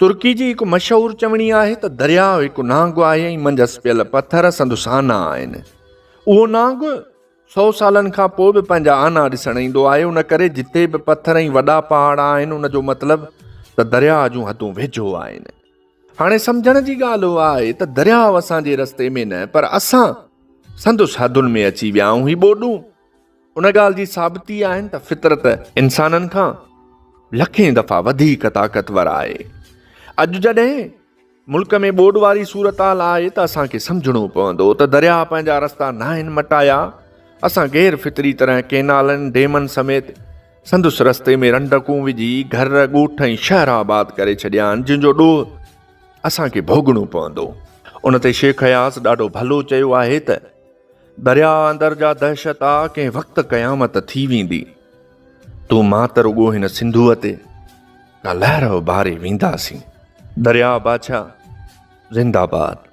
ترڪي جي هڪ مشهور چوڻي آهي ته درياء هڪ نانگ آهي ۽ منجهس پيل پٿر سندس آنا آهن. اهو نانگ سو سالن کان پوء به پنهنجا آنا ڏسڻ ايندو آهي، ان ڪري جتي به پٿر ۽ وڏا پهاڙ آهن ان جو مطلب ته درياء جون حدون ويجهو آهن. هاڻي سمجهڻ جي ڳالهه اها آهي ته درياء اسان جي رستي ۾ نه پر اسان سندس حدن ۾ اچي ويا آهيون. هي ٻوڏون ان ڳالهه جي ثابتي آهن ته فطرت انسانن کان لکين دفعا وڌيڪ طاقتور آهي. اڄ جڏهن ملڪ ۾ ٻوڏ واري صورتحال آهي ته اسان کي سمجهڻو پوندو ته درياهه پنهنجا رستا ناهن مٽايا، اسان غير فطري طرح ڪينالن، ڊيمن سميت سندس رستي ۾ رنڊڪون وجهي گهر، ڳوٺ ۽ شهر آباد ڪري ڇڏيا آهن، جن جو ڏوهه اسان کي ڀوڳڻو پوندو. ان تي شيخ اياز ڏاڍو ڀلو چيو آهي ته. درياء اندر جا دهشت آ، ڪنهن وقت قيامت ٿي ويندي. تون مان ته رڳو هن سنڌوء تي ڪا لهر اڀاري وينداسين. درياء بادشاهه زنده باد.